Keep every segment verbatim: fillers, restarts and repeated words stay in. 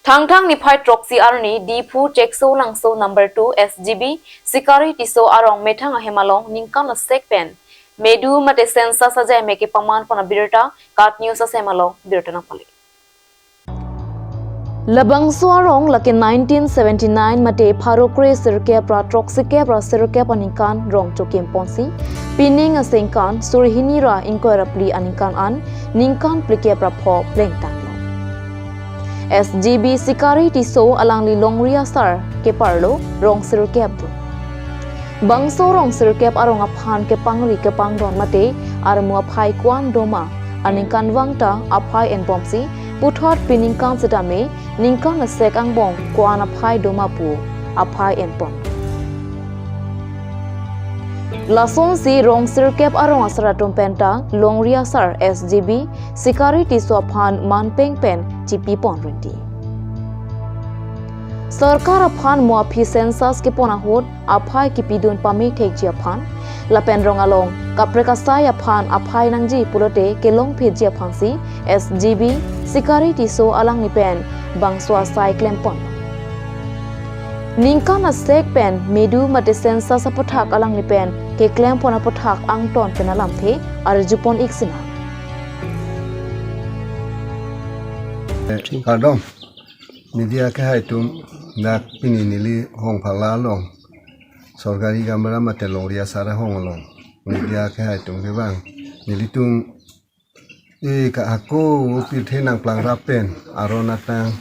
Thangthang niphai throksi arni Diphu Chekso Langso number two S G B Sikari Tisso arong methang ahem along ningkan asek pen medu mate census ajai meke paman pon abirta KAT News asem along birta nangpale. Labangso arong lake nineteen seventy-nine mate pharo kre sirkep ra throksi kep ra sirkep aningkan rong chokim ponsi, pining asengkan suri hini ra ingkoi ra phli aningkan an ningkan phlikep ra pho plengtanglo. S G B Sikari Tisso alangli longri asar keparlo rong sirkep do. Bangso rong sirkep arong aphan kepangri kepangdon mate armu aphai ko-an doma aningkanvang ta aphai enbomsi puthot piningkan setame ningkan asek angbong ko-an aphai doma pu aphai enpon. Lasonsi rong sirkep arong asar atum penta longri asar S G B Sikari Tisso aphan manpeng pen chipi pon rinti. Sorkar aphan mo aphi census kepon ahut aphai kipidun pame thekji aphan lapen rong along kaprek asai aphan aphai nangji pulote kelongphitji aphansi S G B Sikari Tisso alangli pen bangso asai klempon. Ningkan asek pen medu mate census aputhak alangli pen keklempon aputhak angton pen alamthe arjupon ik sinang. Kardom, media kehai atum, dak pini neli Hongphangla along sorkari gamra mate longri asar ahong along media kehai atum kevang, nelitum e ka hako pirthe nangplangrap pen aron atang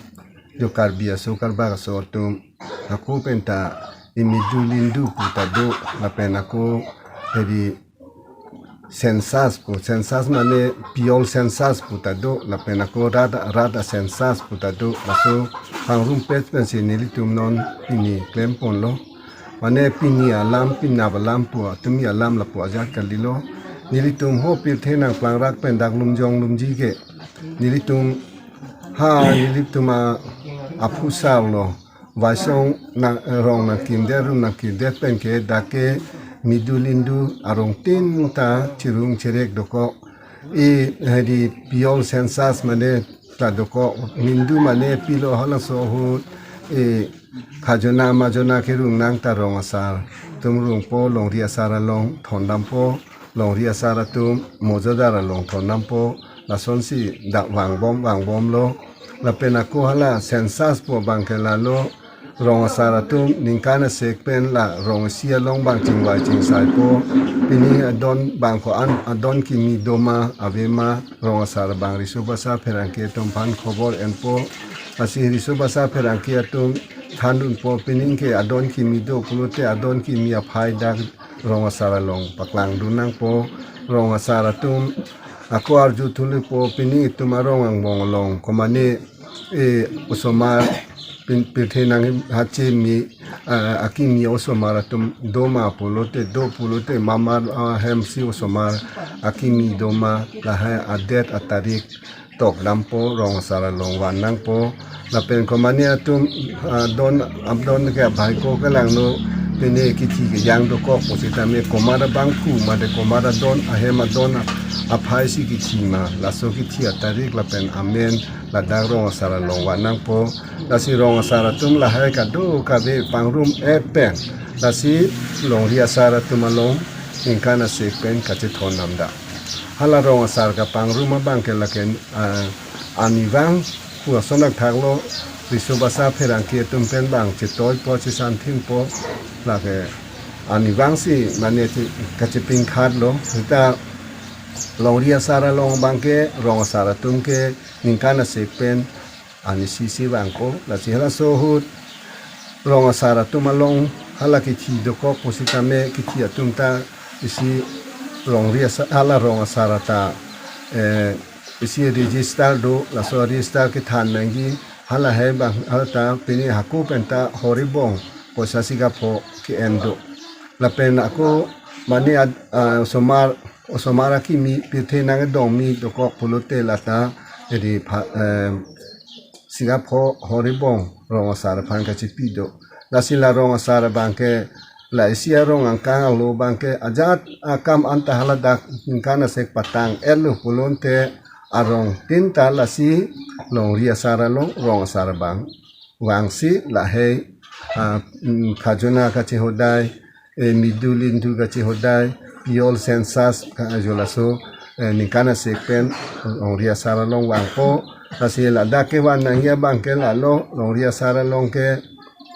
jo Karbi aso Karbak aso atum hako penta imedu lindu pu ta do, lapen ako hedi census pu, census mane piyol census pu ta do, lapen ako rat, rat a-census pu ta do, laso pangrumpet pensi nelitum non pini klemponlo. Mane pini alam, pinap alam pu, atumi alam lapu ajat kalilo. Nelitum ho pirthe nangplangrap pen dak lumjong lumji ke nelitum ha, nelitum a, aphusar lo. Vaisong nang, rong nangkimdet, rum nangkimdet pen ke dak ke medu lindu arong tin ta chirung chirek dokok. E, hedi piyol census mane ta dokok, medu mane pilo halaso ahut, e, khajona majona kerung nang ta rong asar atum rungpo, longri asar along thondampo, longri asar atum mojodar along thondampo, lasonsi dak vangbom vangbomlo. Lapen ako hala census pu abang ke lalo, rong asar atum ningkan asek pen la rong isi along bang chingvai chingsaipo. Pini adon bang ko-an adon kimi doma avema, rong asar bang riso basa pherangke atum aphan khobor enpo. Lasi riso basa pherangke atum thandunpo, pining ke adon kimi do pulote adon kimi aphai dak rong asar along paklangdun nangpo. Rong asar atum ako arju thulipo, pini itum arong angbong along komane, e, osomar pin, pirthe nang hache mi, a, akimi osomar atum doma pulote, do pulote mamar, a, hemsi osomar akimi doma, lahai adet atarik tokdampo, rong asar along van nangpo. Lapen komane atum, ah, don, abdon ke abhai ko kelangno, pine kithi kejang dokok pusitame komat abangphu mate komat adon, ahem adon aphai si kithi ma, laso kithi atarik lapen amen ladak rong asar along van nangpo. Lasi rong asar atum lahai kado kave pangrum-et pen, lasi longri asar atum along ningkan asek pen kachethon namda. Hala rong asar kapangrum abang ke lake, ah, arnivang pu ason thaklo, riso basa pherangke atum pen bang chetoipo, chesanthinpo, lake arnivang si mane che, kachepingkhatlo. Seta longri asar along abang ke rong asar atum ke ningkan asek pen arnisi si vangpo. Lasi halaso ahut rong asar atum along hala kithi dokok pusitame kithi atum ta isi longri asar, hala rong asar ta, eh, isi register do, laso register kethan nangji, halahai bang, hala ta pine hako penta horibong poisa sigapho ke-en do. Lapen ako mane ad-, ah, osomar, osomar akimi pirthe nangdongmi dokok pulote lata, jadi pha-, eh, sigapho horibong rong asar aphan kachipi do. Lasi la rong asar abang ke la isi arong angkang alo abang ke ajat akam anta haladak ningkan asek patang-etlo pulote arongtin ta lasi longri asar along rong asar abang vangsi lahei, ah, mm, khajona kachehodai, eh, midu lindu kachehodai, piyol census ka-, jo laso, eh, ningkan asek pen longri asar along vangpo. Lasi ladak kevan nangji abang ke lalo longri asar along ke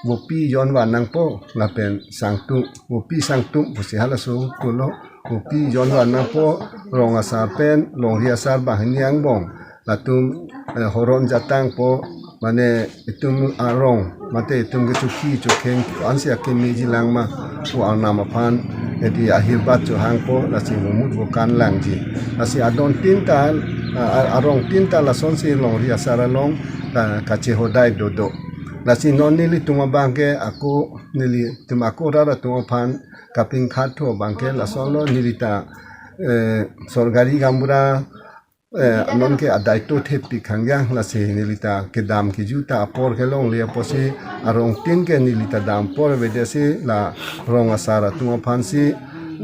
vopi jon van nangpo lapen sangtum, vopi sangtum pusi halaso pulo, vopi jon van nangpo, rong asar pen longri asar banghini angbong latum, eh, horon jatangpo, mane itum arong mate itum kechokche chokheng ansi akemeji lang ma pu arnam aphan edi ahirbat chohangpo, lasi vomut vokan langji. Lasi adontin ta, ah, arongtin ta lasonsi longri asar along, ah, kachehodai dodo. Lasi non nelitum abang ke ako, nelitum ako rat atum aphan kapinkhat tho abang ke lasonlo, neli ta, eh, sorkari gaonbura, eh, non ke adaito thepik hangyang, lasi neli ta kedam keju ta apor kelongle apotsi arongtin ke neli ta dam apor avedetsi la rong asar atum aphansi,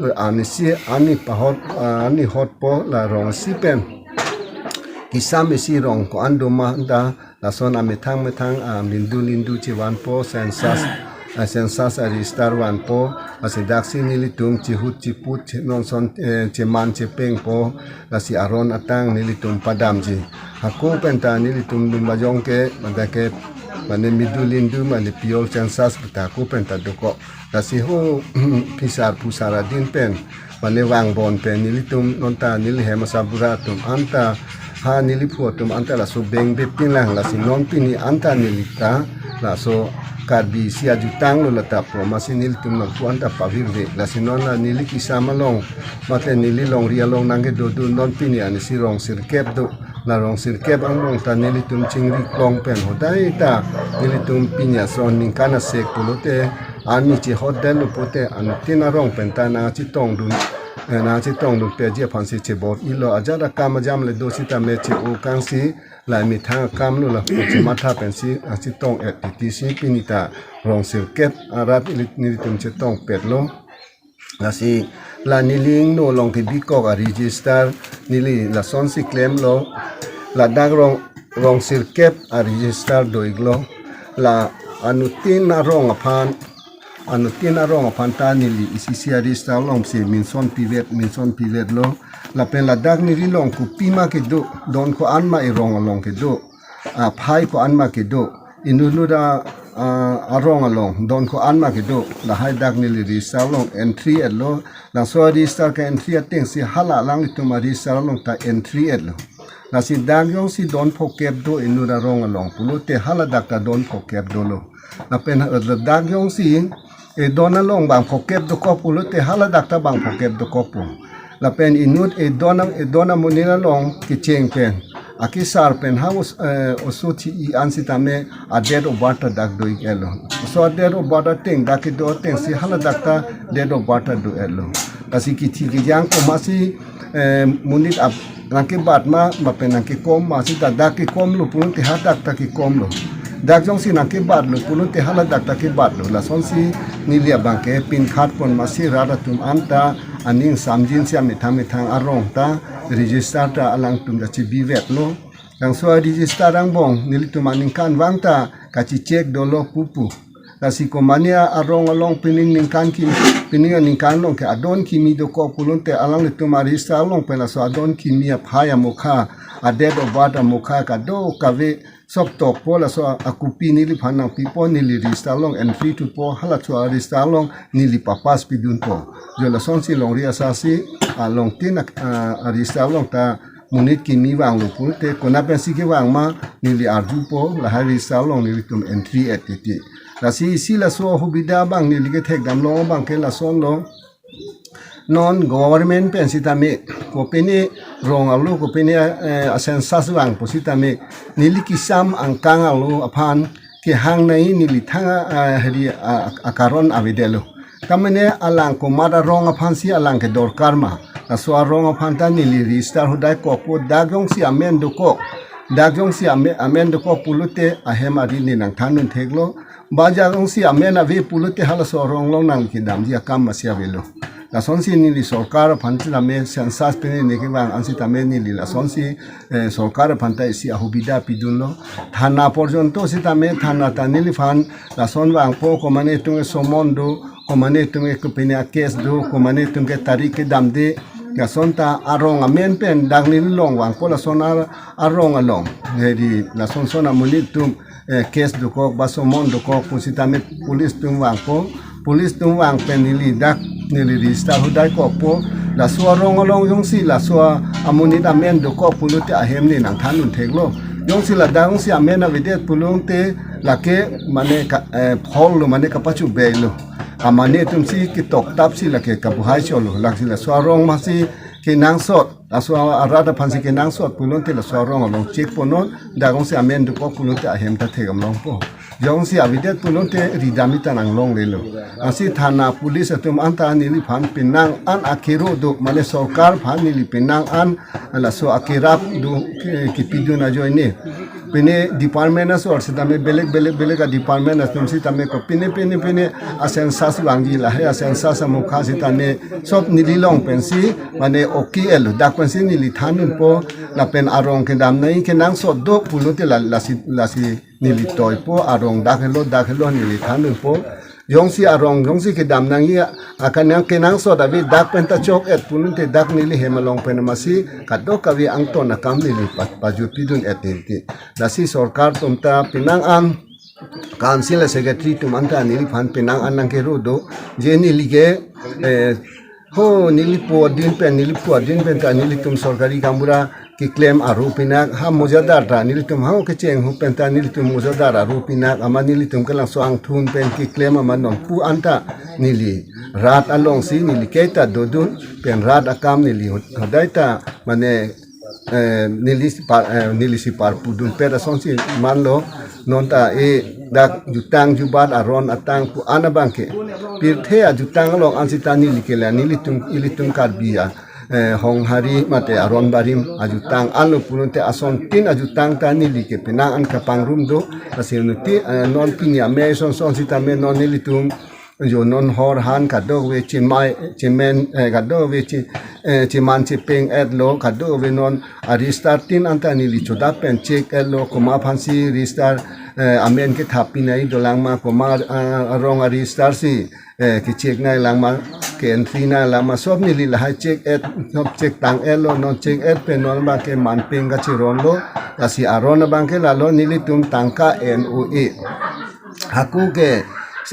eh, ani si, ani pahot, ah, ani hotpo, la rong isi pen kisam isi rong ko-an do ma ta lason amethang methang, ah, midu lindu chevanpo, census, ah, census a-register vanpo, lasi daksi nelitum chehut cheput che-, non son, eh, cheman chepengpo, lasi aron atang nelitum padamji. Hako pen ta nelitum Lumbajong ke, mane ke, mane midu lindu, mane piyol census ta hako pen ta dokok. Lasi ho phisar phusar adin pen, mane vangbom pen nelitum non ta neli hem asarbura atum anta, ha neliphu atum anta laso beng bepin lang, lasi non pini anta neli ta laso Karbi isi ajutang lo lata pu amatsi nelitum nangpu anta pavirve. Lasi non la neli kisam along mate neli longri along nangkedodun non pini anisi rong sirkep do. La rong sirkep angbong ta nelitum chingri klong pen hodai ta nelitum pini ason ningkan asek pulote ani chehotdetlo pute anuttin arong pen ta nangchetongdun, eh, nangchetongdun peji aphansi chebor-ilo, ajat akam ajam le do sitame che-o kangsi la methang akam lo la chematha pensi, ah, chetong-et titi si pini ta rong sirkep arat ili nelitum chetongpetlo. Lasi la neli ingno along kebikok a-register neli lasonsi klemlo. Ladak rong, rong sirkep a-register do-iklo. La anuttin arong aphan, anuttin arong aphan ta neli isi isi a-register alongsi mention pivet, mention pivetlo. Lapen ladak neli along kopima kedo, don ko-an ma erong along kedo, aphai ko-an ma kedo, inut inut a, a, arong along don ko-an ma kedo, lahai dak neli register along entry-etlo. Laso register ke-entry atengsi hala alanglitum a-register along ta entry-etlo. Lasi dak jongsi don phokep do inut arong along pulote hala dak ta don phokep dolo. Lapen, eh, dak jongsi, eh, don along bang phokep dokok pulote hala dak ta bang phokep dokokpo. Lapen inut, eh, don, eh, don amonit along kecheng pen, akesar pen ha os-, eh, oso thi-i an sitame a-date of birth ta dak do-ik-etlo. So a-date of birth ateng dak kedo atengsi hala dak ta date of birth ta do-etlo. Lasi kithi kejang komatsi, eh, monit ap nangkebat ma, ma pen nangkekom ma, sita dak kekomlo pulote ha dak ta kekomlo. Dak jongsi nangkebatlo pulote hala dak ta kebatlo. Lasonsi neli abang ke pinkhat pon amatsi rat atum anta aning samjinsi amethang methang arong ta register ta alangtum ta chebivetlo. Laso register angbong nelitum aningkanvang ta kachecheck dolo pupu. Lasi komane arong along pining ningkan ki, pining aningkan along ke adon kimi dokok pulote alanglitum a-register along pen laso adon kimi aphai amokha, a-date of birth amokha kadokave sop tokpo, laso a-, akopi neliphan nangpipo, neli register along entry thupo, halaso a-register along neli papass pidunpo. Jo lasonsi longri asarsi, ah, longtin a, ah, a-register along ta monit kimi vanglo pulote, kona pensi kevang ma neli arjupo, lahai register along nelitum entry-et titi. Lasi isi laso ahubida abang neli kethekdamlong abang ke lasonlo. Non government pen sitame, kopine rong alo, kopine, eh, a-census vangpo sitame, neli kisam angkang alo aphan kehangnei neli thang a, a, heri a, a, akaron avedetlo. Tamane alang komat arong aphansi alang ke dorkar ma. Laso arong aphan ta neli register hodai kokpo, dak jongsi amen dokok. Dak jongsi ame-, amen dokok pulote ahem ari ne nangthandun theklo. Ba dak jongsi amen ave pulote halaso arong along nangkedamji akam masi avelo. lasonsi neli sorkar aphan sitame census pine neke vang an sitame neli lasonsi, eh, sorkar aphan ta isi ahubida pidunlo. Thana porjonto sitame thana ta neliphan lason vangpo, komane atum ke summon do, komane atum ke kopine a-case do, komane atum ke tarik kedamde, lason ta arong amen pen dak neli along vangpo, lason ar-, arong along. Hedi lason son amonit atum, eh, case dokok ba summon dokok pu sitame police atum vangpo. Police atum vang pen neli dak neli register hudai kokpo. Laso arong along jongsi laso amonit amen dokok pulote ahem ne nangthan un theklo. Jongsi ladak jongsi amen avedet pulote lake mane ka, eh, phol lo, mane kapachubei lo. Amane atum si ketoktap si lake kabuhai cholo. Lasi laso arong masi kenangsot, laso arat aphan si kenangsot pulote laso arong along check ponon, dak jongsi amen dokok pulote ahem ta thekdam longpo. Jongsi avedet pulote ridam ita nanglonglelo. Ansi thana police atum anta neliphan penang an akero do, mane sorkar aphan neli penang an laso akerap do ke-, kipidun ajoine. Pine department asor sitame belek belek belek a-department atum sitame kopine pine pine a-census vangji, lahai a-census amukha sitame sob neli along pensi mane okay lo, dak pensi neli than unpo. Lapen arong kedam nangji kenangsot do pulote la, lasi, lasi neli toipo, arong dak helo dak helo neli than unpo. Jongsi arong jongsi kedam nangji akanang kenangsot ave, dak pen ta chok-et pulote dak neli hem along pen masi kadokave angton akam neli pa-, pajut pidun-et neli. Lasi sorkar atum ta penang an council secretary atum anta neliphan penang an nangkero do, je neli ke, eh, ho neli pu adin pen, neli pu adin pen ta nelitum sorkari gaonbura keklem aru pinak, ha mojadar ta nelitum ha kecheng hu pen ta nelitum mojadar aru pinak, amat nelitum kelangso angthun pen keklem amat non pu anta neli rat alongsi neli kaita dodun pen rat akam neli hud-, hudai ta mane, eh, neli si par, eh, neli si parpudun pet asonsi manlo. Non ta e dak jutang jubat aron atang pu an abangke pirthe ajutang along an sita neli ke la nelitum, ilitum Karbi a, eh, Honghari mate aron barim ajutang anlo pulote asontin ajutang ta neli ke penang an kapangrum do. Lasi nuti, eh, non pini amei son son sitame non nelitum jo non hor han kadokave chemai, chemen, eh, kadokave che-, eh, cheman chepeng-et lo, kadokave non a-register tin anta neli chodap pen check-et lo, komat aphansi register, eh, amen kethap pinai dolang ma, komat, ah, arong a-register si, eh, ke-check nanglang ma, ke-entry nanglang ma, sob neli lahai check-et, sob check tang-et lo, non check-et pen non abangke manpeng kachiron lo, lasi aron abangke lalo nelitum tangka N O A. Hako ke,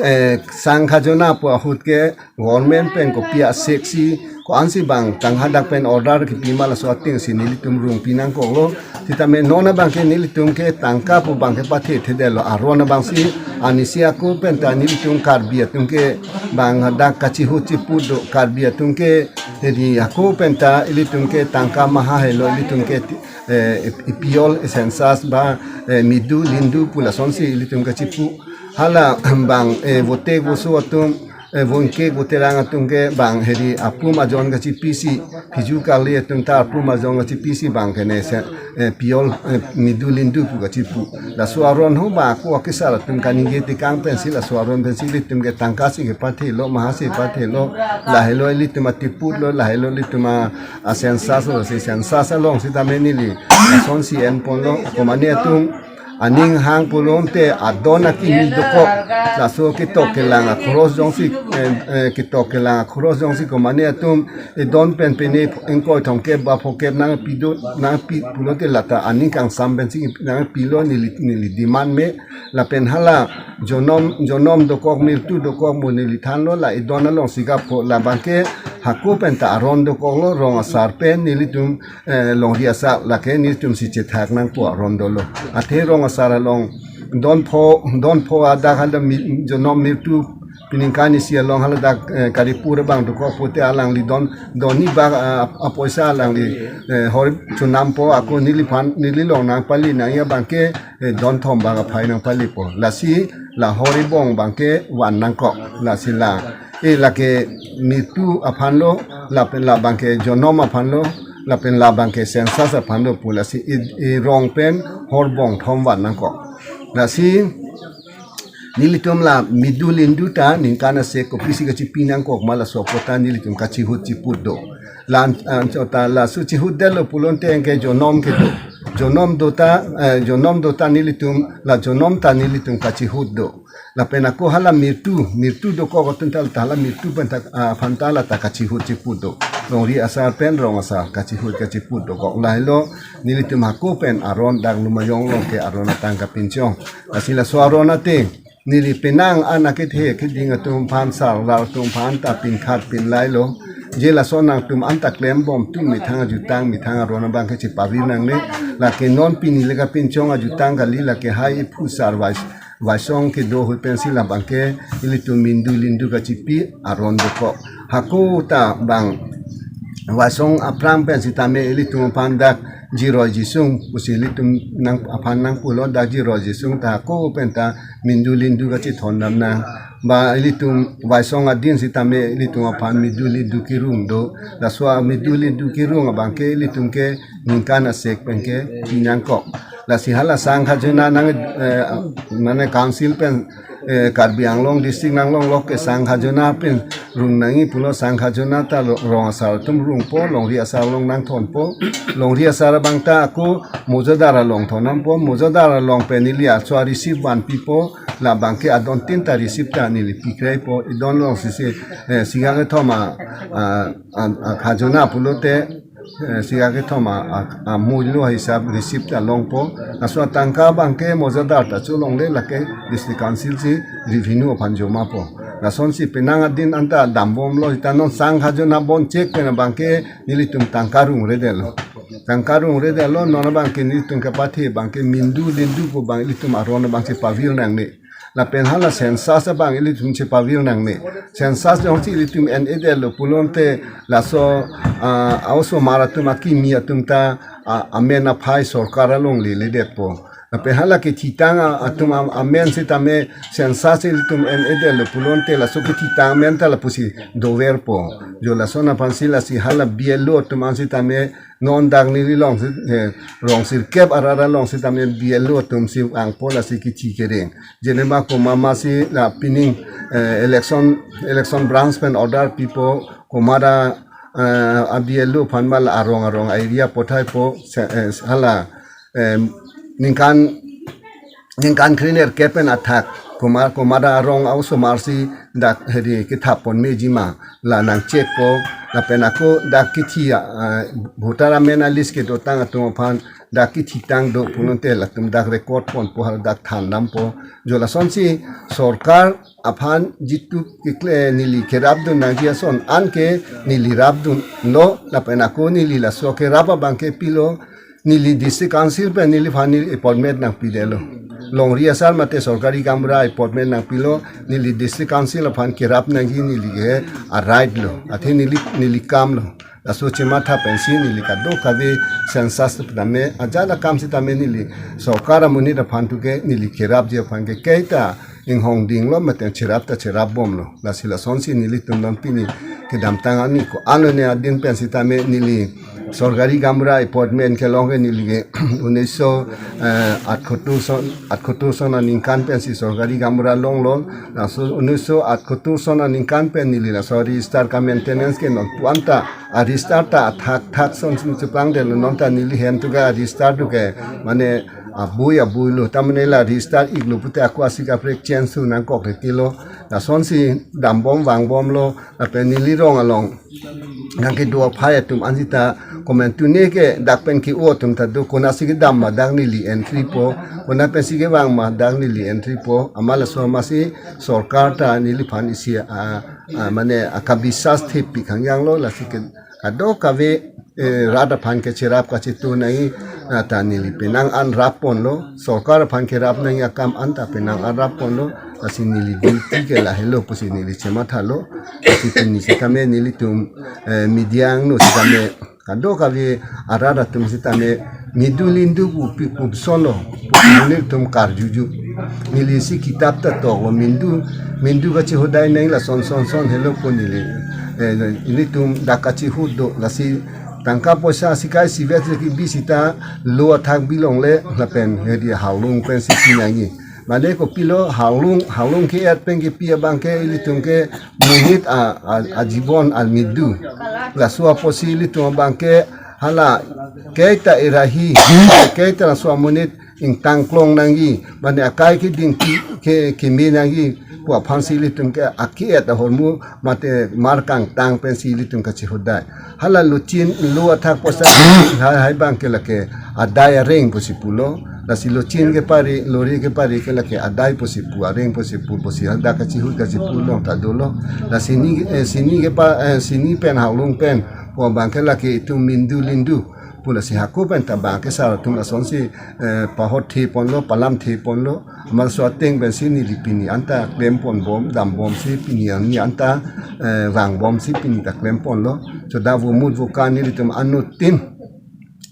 eh, sang khajona pu ahut ke government pen kopi asek si ko-ansi bang tang hadak pen order kipi ma laso ateng si nelitum rung pinangkoklo. Sitame non abangke nelitum ke tangka pu abangke pathethedetlo, aron abangsi anisi ako pen ta nelitum Karbi atum ke bang hadak kachihut chiput do, Karbi atum ke hedi ako pen ta ilitum ke tangka maha helo, ilitum ke ti-, eh, ip-, ipiol, eh, census ba, eh, midu lindu pu lasonsi ilitum kachipu. Hala bang, eh, vote voso atum, eh, vonkek voterang atum ke bang hedi apum ajon kachipisi, phiju kali atum ta apum ajon kachipisi bangke ne se, eh, piol, eh, midu lindu pu kachipu. Laso aron ho ba ako akesar atum kaningje tekang pensi laso aron pensi ilitum ke tangka si kepathelo, maha si pathelo, lahelo ilitum atiput lo, lahelo ilitum a, a-census lo, si census along sitame neli asonsi enponlo, komane atum aning hang pulote adon akimi dokok, laso ketok kelang a-cross jongsi, eh, eh, ketok kelang a-cross jongsi komane atum, eh, don pen pine ingkoi thomkep ba phokep nangpi do, nangpi pulote lata aning kangsam pensi nangpilo neli, neli demand me. Lapen hala jonom, jonom dokok, mirtu dokok mo neli thanlo, la idon alongsi gappo, labangke hako pen ta aron dokoklo, rong asar pen nelitum, eh, longri asar lake nelitum si chethak nangpo aron dolo. Athe rong asar along don pho, don pho adak hala mi-, jonom mirtu piningkan isi along hala dak, eh, Karipur abang dokok pote alangli don, don ni bak, ah, apoisa alangli, eh, hor chonampo, ako neliphan, neli along nangpali nangji abangke, eh, don thom bak aphai nangpalipo. Lasi la hor ibong abangke van nangkok. Lasi la, eh, lake mirtu aphanlo, lapen labangke jonom aphanlo, lapen labangke census aphanlo pu. Lasi i, irong pen hor bong thom van nangkok. Lasi Nelitum la midu lindu ta ningkan asek kopisi kachipi nangkok ma, laso apot ta nelitum kachihut chiput do. Lan anchot ta laso chihutdetlo pulote anke jonom kedo. Jonom do ta, eh, jonom do ta nelitum, la jonom ta nelitum kachihut do. Lapen ako hala mirtu, mirtu dokok atum ta, ta hala mirtu pen ta, ah, aphan ta la ta kachihut chiput do. Longri asar pen rong asar kachihut kachiput dokok. Lahelo nelitum hako pen aron dak Lumayong along ke aron atangka pinchong. Lasi laso aron ateng neli penang an akethe keding atum aphan, sarlar atum aphan ta pinkhat pinlailo. Je lason nangtum an ta klembom atum methang ajutang methang aron abang ke chepavir nangne. Lake non pini le kapinchong ajutang kali, lake hai iphu sar Wais-, Waisong kedo ahut pensi labang ke ilitum mindu lindu kachipi aron dokok. Hako ta bang Waisong aphrang pen sitame ilitum aphan dak jiroi jisung pusi ilitum nang aphan nangpulo, dak jiroi jisung ta hako pen ta mindu lindu kachethon damnang. Ba ilitum Waisong adin sitame ilitum aphan midu lindu kerung do. Laso a midu lindu kerung abang ke ilitum ke ningkan asek pen ke pi nangkok. Lasi hala sang khajona nang, eh, mane council pen, eh, Karbi Anglong district nanglonglok ke sang khajona pen rung nangji pulo, sang khajona ta lo-, rong asar atum rungpo, longri asar along nangthonpo. Longri asar abang ta ako mojadar along thon dampo, mojadar along pen neli aso a receipt vanpipo, labang ke adon tin ta receipt ta neli pikreipo, idon long sisi, eh, sika kethom a, a, a, a khajona pulote, eh, sika kethom a, a, a mulyo hisab receipt ta longpo. Laso atangka abang ke mojadar ta cholongle, lake district council si revenue aphan jomapo. Lasonsi penang adin anta dambomlo, ita non sang khajona bon chek pen abang ke nelitum tangka rungredetlo. Tangka rungredetlo, non abang ke nelitum kapathe abang ke mindu lindu pu abang ilitum aron abang chepavir nangne. Lapen hala census abang ilitum chepavir nangne. Census jongsi ilitum en-edetlo pulote laso, ah, a-osomar atum akimi atum ta, ah, amen aphai sorkar along leledetpo. Lapen hala kethitang a-, atum am-, amen sitame census ilitum en-edetlo pulote laso kethitang amen ta lapusi doverpo. Jo lason aphansi lasi hala B L O atum an sitame non dak neli long si, eh, rong sirkep arat along sitame B L O atum si vangpo, lasi kethi kereng. Jenema komat masi la pining, eh, election, election branch pen order pipo, komat a, eh, a B L O aphan ma la arong arong area pathaipo, se, eh, hala, eh, ningkan ningkan krenerkep pen athak komat komat arong a-osomar si dak hedi kethap ponmeji ma la nangchekpo, lapen ako dak kethi a, ah, voter amen a-list kedotang atum aphan dak kethitang do pulote latum dak record ponpo, hala dak than dampo. Jo lasonsi sorkar aphan jitu kekle neli kerapdun nangji ason anke neli rapdunlo, lapen ako neli laso kerap abang ke pilo, neli district council pen neliphan neli appointment nangpidetlo. Longri asar mate sorkari gaonbura appointment nangpilo, neli district council aphan kerap nangji neli ke a-right lo. Athe neli, neli kam lo. Laso chematha pensi neli kadokave census tame ajat akam sitame neli sorkar amonit aphan tu ke neli kerapji aphan ke kaita inghong dinglo mate cherap ta cherapbomlo. Lasi lasonsi nelitum non pini kedamtang ani ko-an ne adin pen sitame neli sorkari gaonbura appointment kelong ke neli ke unniso, eh, atkhotur son, atkhotur son aningkan pensi sorkari gaonbura longlo. Laso unniso atkhotur son aningkan pen neli laso register ka-maintenance ke non puan ta a-register ta athak thak son si cheplangdetlo, non ta neli hem tu ke a-register tu ke mane abui abui lo, ta mane la register iklo pute ako asi kaprek change thu nangkok reti lo. Lasonsi dambom vangbomlo, lapen neli rong along nangkedo aphai atum an sita komantu ne ke dak pen ke-o atum ta do, konatsi kedam ma dak neli entry po, konat pensi kevang ma dak neli entry po, amat laso amatsi sorkar ta neliphan isi a, a, mane akabisas theppi khangjanglo, lasi ke kadokave, eh, rat aphan ke cherap kachetu nangji, ah, ta neli penang an rapponlo, sorkar aphan kerap nangji akam an ta penang an rapponlo, lasi neli duty ke lahelo pusi neli chemathalo, lasi pini sitame nelitum, eh, media angno sitame kadokave arat atum sitame midu lindu pu pi pu sonlo, pu nelitum karjuju. Neli si kitap ta toklo, mindu, mindu kachehodai nangji la son son son helo pu neli. Eh, nelitum dak kachihut do, lasi tangka poisa sikai sivet si kebi sita lo athak bilongle lapen hedi haulung pensi pi nangji. Mane kopilo halung, halung ke-et pen kepi abang ke ilitum ke monit a, a, ajibon almidu. Laso apotsi ilitum abang ke hala kaita irahi, kaita laso amonit ingtang klong nangji, mane akai keding ki, ke, keme nangji pu aphansi ilitum ke ake-et ahormu mate mar kangtang pensi ilitum kachihudai. Hala lochin lo athak posa hai, hai abang ke lake adai areng pusi pulo. Lasi lochin kepari, lori kepari ke lake adai pusi pu, areng pusi pu, pusi hadak kachihut kachipu along ta dolo. Lasi ni, eh, sini kepa, eh, sini pen halung pen pu abang ke lake itum mindu lindu pu, lasi hako pen ta abang ke sar atum lasonsi, eh, pahot the ponlo, palam the ponlo. Amat laso ateng pensi neli pini anta klem pon bom, dam bomsi pini arni anta, eh, vang bomsi pini ta klem ponlo. Chodap vomut vokan nelitum anuttin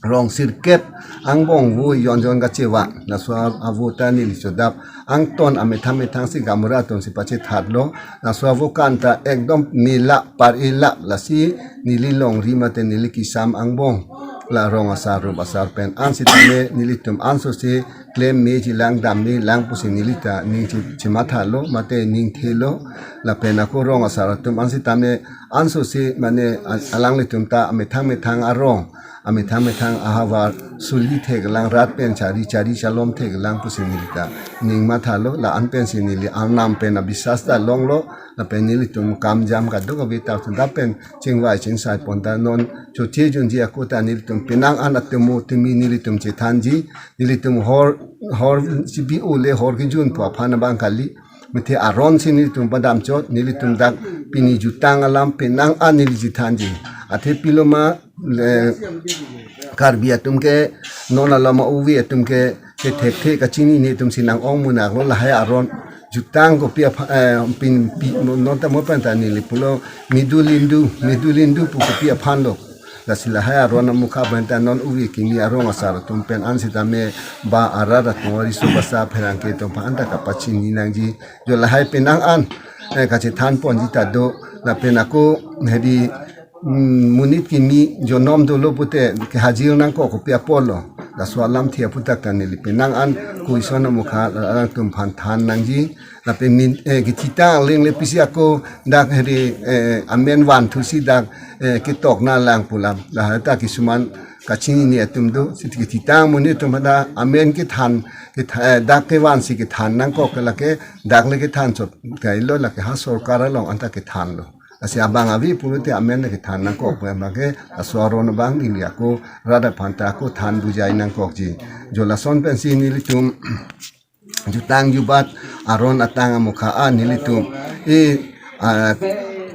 rong sirkep angbong vo jon jon kacheva. Laso avo ta neli chodap angton amethang methangsi gamra atumsi pachethatlo. Laso avokan ta ekdom mela par-ela, lasi neli longri mate neli kesam angbong la rong asar rup asar pen ansitame nelitum ansosi klem meji lang dam meji lang pusi neli ta ning chi, chimathalo mate ning thelo. Lapen ako rong asar atum ansitame ansosi mane a-, alanglitum ta amethang methang arong, amethang methang ahavar suli thek lang, rat pen chari chari chalom thek lang pusi neli ta ning mathalo. La-an pensi neli arnam pen abisas ta longlo. Lapen nelitum kam jam kadokave ta chodap pen chingvai chingsai pon ta non choche junji ako ta nelitum penang an atemo temi nelitum chethanji. Nelitum hor, hor sibi ole hor kejun pu aphan abang kali. Mate aron si nelitum padam chot, nelitum dak pini jutang alam penang an neli chethanji. Athe pilo ma le Karbi atum ke non alam a-uve atum ke, ke thekthe kachinine atumsi nang-ong munak lo lahai aron jutang kopi apha-, eh, pin, pi, non ta mo pen ta neli pulo midu lindu, midu lindu pu kopi aphan lo. Lasi lahai aron amukha pen ta non uve kimi arong asar atum pen ansitame ba arat atum ariso basa pherangke atum aphan ta kapachini nangji. Jo lahai penang an, eh, kachethan ponji ta do, lapen ako hedi, mm, monit kimi jonom dolo pute kehajir nangkok kopi apotlo. Laso alamthe aputhak ta neli penang an ko ison amukha alangtum aphan than nangji. Lapen min, eh, kethitang lengle pisi ako dak hedi, eh, amen vanthusi dak, eh, ketok na lang pu alam. Lahai ta kisuman kachinine atum do, si kethitang monit atum dak amen kethan, ketha-, eh, dak kevansi kethan nangkok ke lake, dak le kethan chot kailo, lake ha sorkar along anta kethanlo. Lasi abang ave pulote amen le kethan nangkok pu abang ke, laso aron abang neli ako rat aphan ta ako than bujai nangkokji. Jo lason pensi nelitum jutang jubat aron atang amukha a nelitum e, a,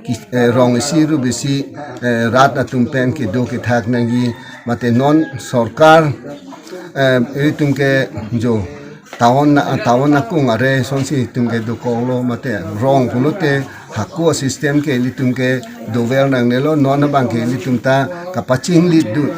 ki, eh, rong isi rup isi, eh, rat atum pen kedo kethak nangji mate non sorkar, eh, ilitum ke jo town na, town akung are sonsi itum ke dokoklo mate rong pulote hako system ke ilitum ke dover nangnelo, non abang ke ilitum ta kapachinglit dun.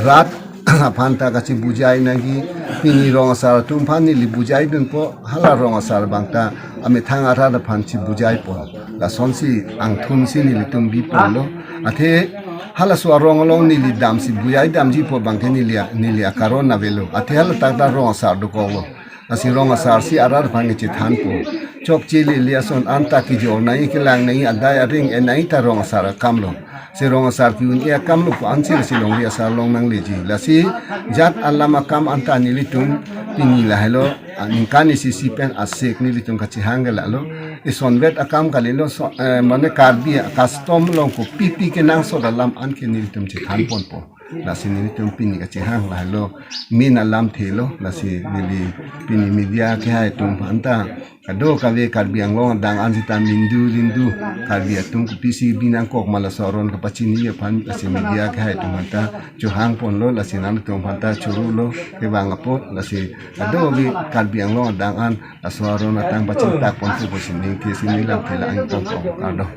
Rat aphan ta kachibujai nangji, pini rong asar atum aphan neli bujai dunpo, hala rong asar abang ta amethang arat aphan chibujaipo. Lasonsi angthunsi nelitum biponlo. Athe halaso arong along neli damsi bujai damjipo abang ke neli a, neli akaron avelo. Athe haladak ta rong asar dokoklo. Lasi rong asar si arat aphan kechethanpo. Chokche lele ason anta kejor nangji, kelang nangji, adai areng en nangji ta rong asar akamlo. Si rong asar ke-un-e akamlo pu ansi lasi longri asar long nangleji. Lasi jat alam akam anta nelitum pini lahailo, a, ningkan isi isi pen asek nelitum kachehang ke lalo. Isonvet akam kalilo, so, eh, mane Karbi a-custom along kopipi kenangsot alam anke nelitum chethan ponpo. Lasi nelitum pini kachehang lahailo, main alamthe lo, lasi neli pini media kehai atum aphan ta kadokave Karbi Anglong adang an sita mindu lindu Karbi atum kopisi bi nangkok ma laso aron kapachini aphan, lasi media kehai atum aphan ta chohang ponlo, lasi nangtum aphan ta chorolo kevang apot, lasi kadokave Karbi Anglong adang an laso aron atang pachintak ponpo pusi ningke si neli lamthe la-an tong kong kardom.